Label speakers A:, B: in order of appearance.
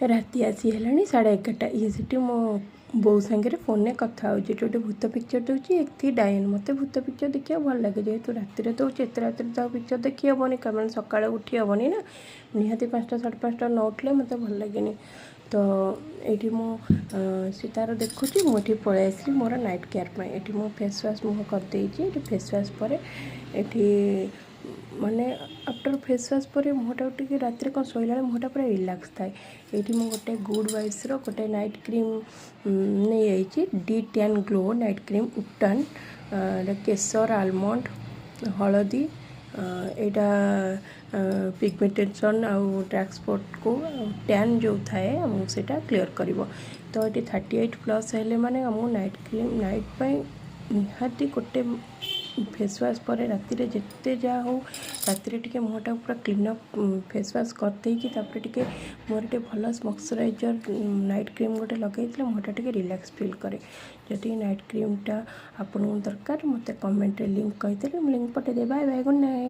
A: ରାତି ଆସି ହେଲାଣି 11:30। ଇଏ ସେଠି ମୋ ବୋଉ ସାଙ୍ଗରେ ଫୋନ୍ରେ କଥା ହେଉଛି। ଏଠି ଗୋଟେ ଭୂତ ପିକ୍ଚର୍ ଦେଉଛି, ଏଠି ଡାଇନ୍। ମୋତେ ଭୂତ ପିକ୍ଚର୍ ଦେଖିବାକୁ ଭଲ ଲାଗେ। ଯେହେତୁ ରାତିରେ ଦେଉଛି, ଏତେ ରାତିରେ ତ ଆଉ ପିକ୍ଚର୍ ଦେଖି ହେବନି, କାରଣ ସକାଳେ ଉଠି ହେବନି ନା। ନିହାତି 5ଟା 5:30 ନ ଉଠିଲେ ମୋତେ ଭଲ ଲାଗେନି। ତ ଏଇଠି ମୁଁ, ସେ ତାର ଦେଖୁଛି, ମୁଁ ଏଠି ପଳେଇ ଆସିଲି ମୋର ନାଇଟ୍ କେୟାର ପାଇଁ। ଏଠି ମୁଁ ଫେସ୍ ୱାଶ୍ ମୁହଁ କରିଦେଇଛି। ଏଠି ଫେସ୍ ୱାଶ୍ ପରେ ଏଠି ମାନେ ଆଫ୍ଟର ଫେସ୍ ୱାଶ୍ ପରେ ମୁହଁଟାକୁ ଟିକେ ରାତିରେ କ'ଣ ଶୋଇଲା ବେଳେ ମୁହଁଟା ପୁରା ରିଲାକ୍ସ ଥାଏ। ଏଇଠି ମୁଁ ଗୋଟେ ଗୁଡ଼୍ ଭାଇବ୍ସର ଗୋଟେ ନାଇଟ୍ କ୍ରିମ୍ ନେଇଯାଇଛି, de tan glow night cream ubtan, କେଶର, ଆଲମଣ୍ଡ, ହଳଦୀ। ଏଇଟା ପିଗମେଣ୍ଟେସନ୍ ଆଉ ଡାର୍କ ସ୍ପଟ୍କୁ, ଟ୍ୟାନ୍ ଯେଉଁ ଥାଏ ଆମକୁ ସେଇଟା କ୍ଲିଅର୍ କରିବ। ତ ଏଠି 38+ ହେଲେ ମାନେ ଆମକୁ ନାଇଟ୍ କ୍ରିମ୍, ନାଇଟ୍ ପାଇଁ ନିହାତି ଗୋଟେ ଫେସ୍ ୱାଶ୍ ପରେ ରାତିରେ ଯେତେ ଯାହା ହଉ, ରାତିରେ ଟିକେ ମୁହଁଟାକୁ ପୁରା କ୍ଲିନ୍ ଅପ୍ ଫେସ୍ ୱାଶ୍ କରିଦେଇକି ତାପରେ ଟିକେ ମୁହଁରେ ଟିକେ ଭଲ ମଶ୍ଚରାଇଜର୍ ନାଇଟ୍ କ୍ରିମ୍ ଗୋଟେ ଲଗେଇଥିଲେ ମୁହଁଟା ଟିକେ ରିଲାକ୍ସ ଫିଲ୍ କରେ। ଯଦି ନାଇଟ୍ କ୍ରିମ୍ଟା ଆପଣଙ୍କୁ ଦରକାର, ମୋତେ କମେଣ୍ଟରେ ଲିଙ୍କ୍ କହିଦେଲେ ମୁଁ ଲିଙ୍କ୍ ପଠାଇଦେବି। Bye bye, good night.